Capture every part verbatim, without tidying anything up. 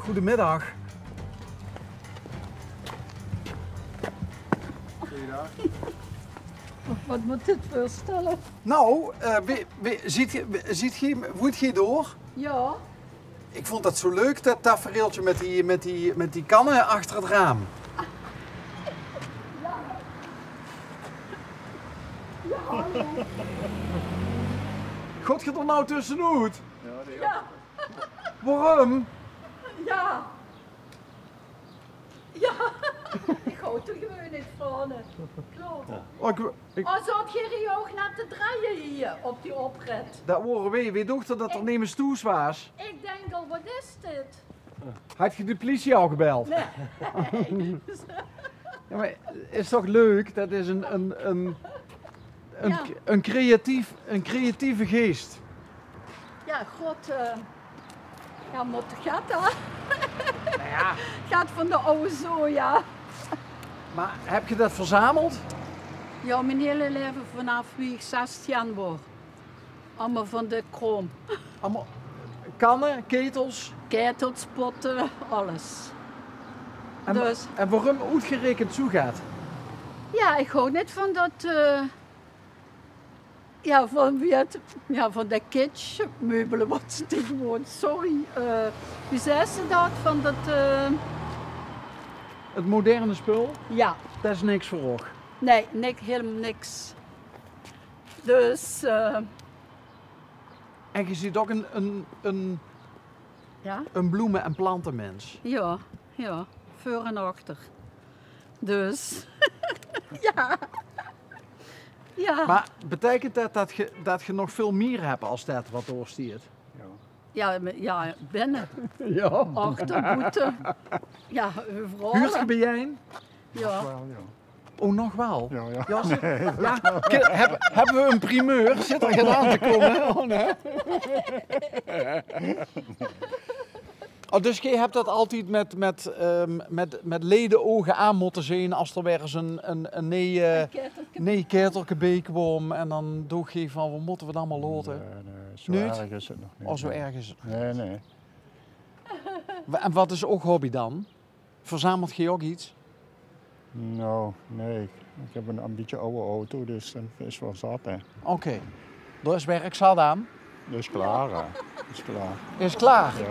Goedemiddag. Goeiedag. Wat mót dit veurstelle? Nou, eh, wie, wie, ziet ge, ziet ge, woet ge door? Ja. Ik vond dat zo leuk, dat tafereeltje met die, met die, met die kanne achter het raam. Ja, hallo. Gaat ge er nou tussenuit? Ja. Waarom? Ja. Ja, ik hou toch gewoon niet van. Klopt. Oh, ik, ik... Oh, zat je hier ook net te draaien hier op die oprit? Dat waren wij. Wij dachten dat er niemand thuis was. Ik denk al, wat is dit? Had je de politie al gebeld? Nee. Ja, maar is toch leuk? Dat is een, een, een, een, ja, een creatief, een creatieve geest. Ja, god, eh, ja, moet gaat dat? Nou ja. Gaat van de oude zo, ja. Maar heb je dat verzameld? Ja, mijn hele leven vanaf wie ik zestien word. Allemaal van de kroom. Allemaal kannen, ketels? Ketels, potten, alles. En, dus, en waarom uitgerekend zo gaat? Ja, ik hou niet van dat, eh, ja, van wie het, ja, van de kitsch meubelen wat ze tegenwoordig, sorry, eh, wie zei ze dat, van dat, eh, het moderne spul? Ja. Dat is niks voor oog. Nee, niks, helemaal niks. Dus, eh, en je ziet ook een, een, een, ja, een bloemen- en plantenmens. Ja, ja, voor en achter. Dus, ja. Ja. Maar betekent dat dat je, dat je nog veel meer hebt als dat wat doorstiert? Ja. Ja, maar, ja, binnen. Ja. Achter, boete. Ja, overal. Huurt je bijeen? Ja. Wel, ja. Oh, nog wel? Ja, ja. Ja, zit, ja, ki-, heb, hebben we een primeur? Zit er gedaan te komen? Oh, nee. Oh, dus je hebt dat altijd met, met, ehm, met, met leden ogen aan moeten zien als er weer eens een, een, een nee, eh, nee ketelke beek kwam en dan doe je van, we moeten het allemaal laten. Nee, nee, zo erg is het nog niet. Oh, zo erg is het nog niet. Nee, nee. Wa-, en wat is ook hobby dan? Verzamelt ge ook iets? Nou, nee. Ik heb een, een beetje oude auto, dus dat is wel zat, hè. Oké. Dat is werk zat aan? Dat is klaar, hè. Is klaar. Is klaar? Ja.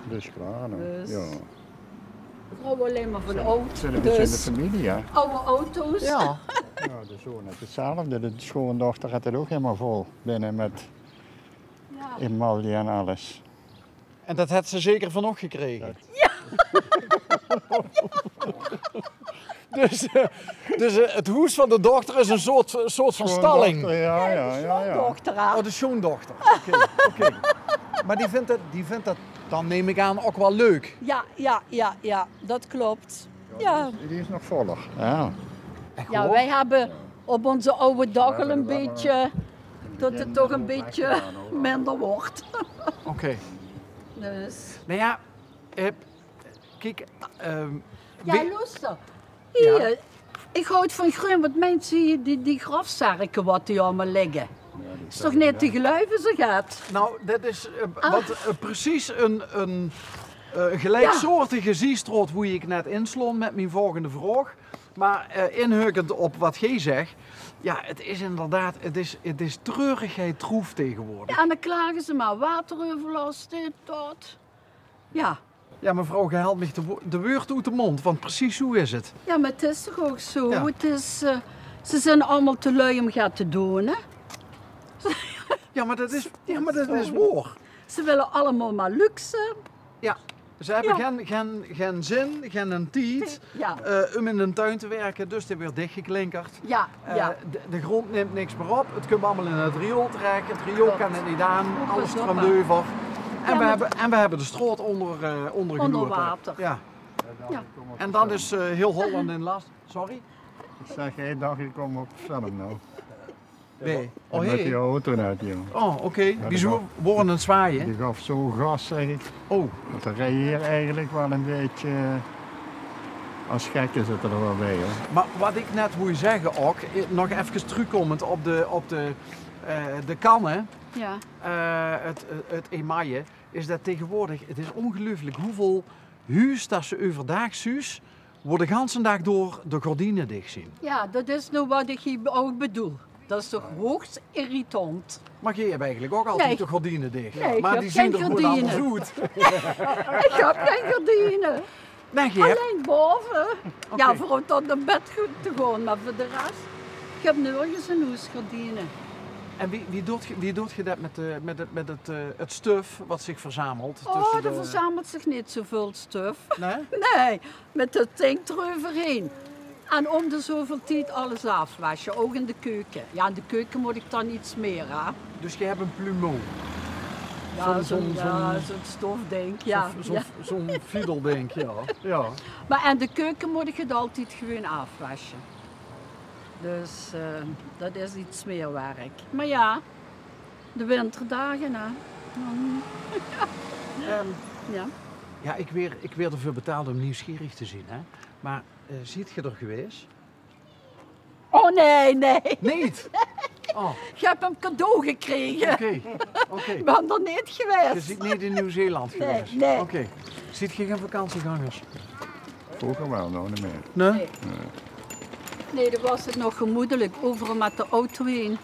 Dat is klaar, hè. Dus ja. Vooral alleen maar van oud. Zit, zit een beetje in de familie, hè. Oude auto's. Ja. Ja, de zoon heeft hetzelfde. De schoondochter had het ook helemaal vol binnen met, ja, emaille en alles. En dat had ze zeker van oog gekregen? Ja. Dus, eh, dus, eh, het hoes van de dochter is een soort, soort van stalling. Schoondochter, ja, ja, ja, ja. Schoondochter, hè? Oh, de schoondochter. Oké, oké. Maar die vindt het, die vindt dat dan, neem ik aan, ook wel leuk. Ja, ja, ja, ja, dat klopt. Ja, ja. Die is, die is nog voller. Ja. Echt, ja, hoor. Wij hebben op onze oude dag al een beetje, dat het toch een beetje minder wordt. Oké. Dus. Nou ja, eh, kijk, ehm, ja, wie- luister. Hier, ja, ik hou van groen, wat mensen hier, die, die grafzerken wat die allemaal liggen. Ja, dat is toch niet te geloven, zo gaat. Nou, dat is, eh, wat, eh, precies een, een, eh, gelijksoortige ziestraat hoe ik net insloon met mijn volgende vraag. Maar, eh, inhaukend op wat gij zegt, ja, het is inderdaad, het is, het is treurigheid troef tegenwoordig. Ja, en dan klagen ze maar, wateroverlast, dit, dat. Ja. Ja, mevrouw, ge haalt mich de wo-, de weurt oet de mond, want precies zo is het. Ja, maar het is toch ook zo. Ja. Het is, eh, ze zijn allemaal te lui om gaan te doen, hè? Ja, maar dat is, ja, maar dat is waar. Ze willen allemaal maar luxe. Ja, ze hebben, ja, geen, geen, geen zin, geen tijd, ja, eh, om in de tuin te werken, dus die wordt dichtgeklinkerd. Ja, eh, ja. De, de grond neemt niks meer op. Het komt allemaal in het riool terecht. Het riool, klopt, kan het niet aan. Alles stroomt over. En we hebben, en we hebben de straat onder, eh, onder geloerd, hè. Onder water. Ja. Ja. En dan is, eh, heel Holland in last. Sorry? Ik zeg, hey, dag, ik kom op film nou. Nee. Oh, hey. Met die auto net, joh. Oh, oké. Ja, die gaf, wieso? Worden aan het zwaaien? Die gaf zo gas, zeg ik. Oh. Want er rijden hier eigenlijk wel een beetje, eh, als gekken zitten er wel bij, hoor. Maar wat ik net wou zeggen ook, eh, nog even terugkomend op de, op de, Eh, de kanne, ja, eh, het, het emaille, is det taegewoordig, het is óngeluifelik hoeväöl huus det se euverdaag zuus, wo de ganse daag door de gordiene dich zeen. Ja, det is noe waat ich hie ouch bedoel. Det is toch hoogst irritant. Mer geer höb eigelik ouch altied de gordiene dich. Nae, ich höb gein gordiene. Mer die zeen d'r good anders oet. Ich höb gein gordiene. Nae, geer höb... Allein baove. Oké. Ja, veur óm tot nao bed good te gaon, mer veur de res, ich höb nörges ein hoesgordiene. En wie, wie doot geer, wie doot geer det mit de, mit het, mit het, eh, het stuf waat zich verzamelt? Oh, d'r verzamelt zich neet zoväöl stuf. Nae? Nae, mit det dink d'reuverhaer. En óm de zoväöl tied alles aafwasse, ouch in de keuke. Ja, in de keuke mót ich dan get mieë, hè. Dus geer höb ein plumeau? Ja, zo'n, zo'n, ja, zo'n stofdink, ja. Zo'n, zo'n, zo'n fiedeldink, ja. Ja. Mer in de keuke mót ich het altied gewoon aafwasse. Dus, eh, det is get mieë werk. Mer ja, de winterdaag, hè. Dan... Ehm, ja. Ja, ich waer, ich waer d'rveur betaald óm nuujsgierig te zeen, hè. Mer, eh, zeet geer d'r gewaes? Oh nae, nae. Neet? Oh. Ich höb 'm cadeau gekrege. Oké, oké. Ich bön d'r neet gewaes. Geer zeet neet in Nuuj-Zeeland gewaes? Nae, nae. Oké. Zeet geer gein vakantiegangers? Vreuger waal, noe neet mieë. Nae? Nae. Nae, dan waas het nog gemoedelik, euveral mit de auto haer.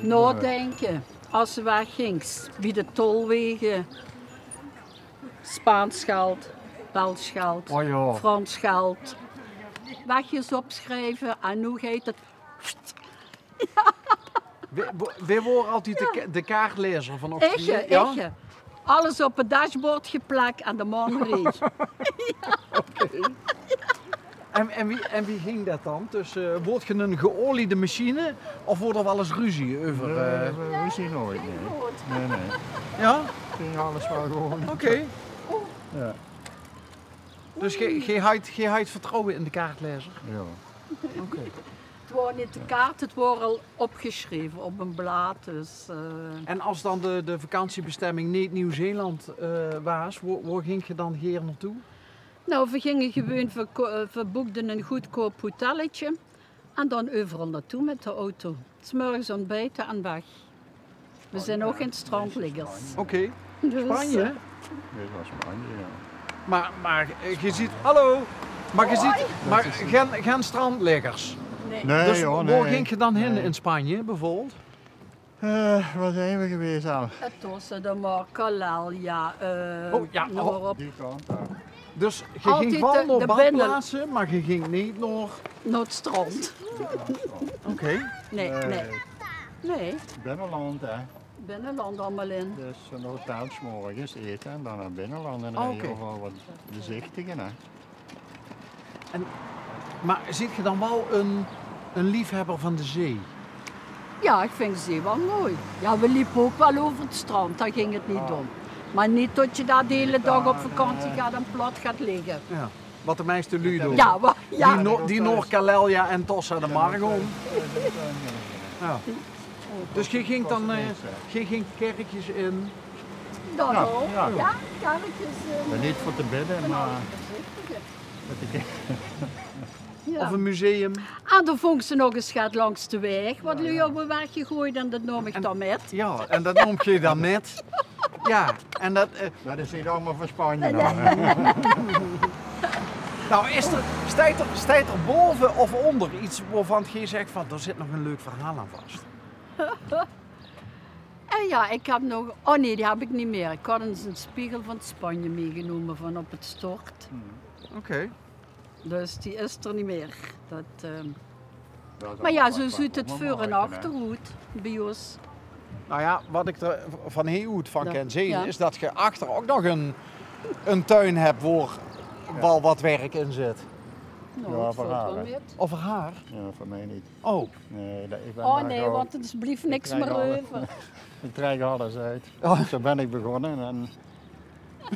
Naodinke. Es se weggings, bie de tolwege. Spaans geld, Bels geld, oh ja, Frans geld. Wegjes opschrieve en noe geit het. Wae, wae, wae waor altied de ka-, de kaartlaezer van ós? Ich, ja? Ich. Alles op het dashboard geplek en de man reej. Oké. En, en wie, en wie ging det dan? Dus, eh, waort geer ein geoliede machine of waort d'r waal ins ruzie euver? Nae, eh, ruzie noeit, nae. Nae, nae. Ja? Ging alles waal gewoon. Oké. Ja. Dus geer, geer hadt, geer hadt vertrouwe in de kaartlaezer? Ja. Oké. Het waor neet de kaart, het waor al opgesjreve op ein blaad, dus, eh. En es dan de, de vakantiebestemming neet Nuuj-Zeeland, eh, waas, wo, wo ging geer dan gaer naotoe? Nou, veer ginge gewoon, veer ko-, eh, veer boekde ein goodkoop hotelletje en dan euveral naotoe mit de auto. 's Mörges óntbiete en weg. Veer zeen ouch gein strandliggers. Oké. Dus, Spanje? Eh, nae, det waas Spanje, ja. Mer, mer, eh, geer zeet, hallo, mer geer zeet, mer gein, gein strandliggers. Nae. Nae, dus wo ging geer dan haer in Spanje, bieveurbeeld? Eh, wo zeen veer gewaes al? Tossa de Mar, Calella, eh, oh, ja, noe mer op. Die kant, ja. Dus geer gingt waal nao badplaatse, mer geer gingt neet nao... Nao het strand. Oké. Nae, nae. Nae. Binneland, hè. Binneland allemaol in. Dus, eh, nao het hotel 's morges aete en dan nao binneland en dan waal get bezichtige, hè. En, mer zeet geer dan waal ein, ein leefhebber van de zee? Ja, ich vinj de zee waal mooi. Ja, veer lepe ouch waal euver het strand, dao ging het neet óm. Mer neet det geer dao de hieële daag op vakantie gaot en plat gaot ligke. Ja. Wat de meiste luuj doon. Ja, wa-, ja. Die nao, die nao Calella en Tossa de Mar gaon. Ja. Dus geer gingt dan, eh, geer gingt kerkjes in? Dan waal. Ja, kerkjes in. Mer neet veur te bidde, mer veur te kieke. Ja. Of ein museum. En dan vóngs se nog ins get langs de waeg, wat luuj höbbe weggegoejd en det nóm ich dan mit. Ja, en det nóm geer dan mit. Ja, en det, eh, det is neet allemaol van Spanje dan, hè? Nou, is d'r, steit d'r, steit d'r baove of ónder get wovan geer zegt van, dao zit nog ein leuk verhaal aan vas? Eh, ja, ich höb nog, oh nae, die höb ich neet mieë. Ich had ins eine spiegel van Spanje mitgenómme van op het stort. Oké. Dus die is d'r neet mieë. Det, eh, mer ja, zo zuut het veur en achter oet bie ós. Nou ja, wat ich d'r van hie oet van kan zeen, is det geer achter ouch nog ein, ein tuin höb wo waal wat werk in zit. Ja, veur häör. Of veur häör? Ja, veur mich neet. Oh. Nae, det, ich bön... Oh nae, want d'r blief niks mieë euver. Ich trèk alles oet. Zo bön ich begós en dan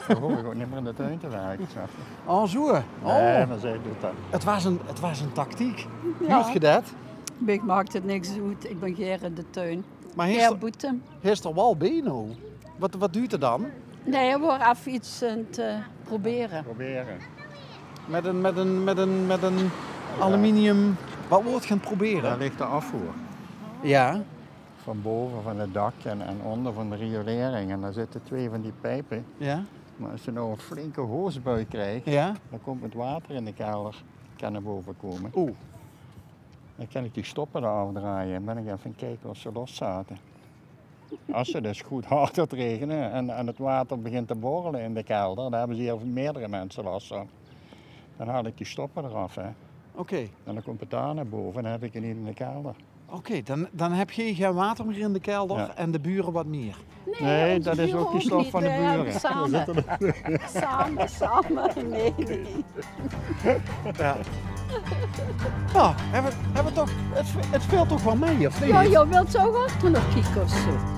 hoof ich ouch neet mieë in de tuin te wirke, zag ze. Oh, zo. Nae, mer zie doot det. Het waas ein, het waas ein tactiek. Ja. Huurt geer det? Mich maak het niks oet. Ich bön gaer in de tuin. Mer haes d'r, haes d'r waal bie noe? Wat, wat duut d'r dan? Nae, hae waor effe get aan het, eh, probere. Probere. Mit ein, mit ein, mit ein, mit ein aluminium. Wat waort geer aan het probere? Dao lik de aafvoer. Ja. Van bove van 't dak en, en ónder van de riolering. En dao zitte twee van die piepe. Ja. Mer es ze noe 'n flinke hoosbui kriege, ja, dan kump 't water in de kelder, kan nao bove kómme. Oeh. Dan kan ich die stoppe d'r aafdraaie en bin ich effe kieke of ze los zate. Es 't dus good hard geit regene en, en 't water begint te borrele in de kelder, dao höbbe ze hie meerdere minse las van. Dan haol ich die stoppe d'r aaf, hè. Oké. En dan kump 't dao nao bove en dan höb ich 't neet in de kelder. Oké, dan, dan höb geer gein water mieë in de kelder, ja, en de bure waat mieë. Nae, nae, dat is ouch die stof van de bure. Same. Same, same. Nae, nae. Ja. Noe, höbbe, höbbe v'r toch, 't, 't vilt toch waal mei, of neet? Ja, ja, wilt ze ouch achter nog kieke of zo?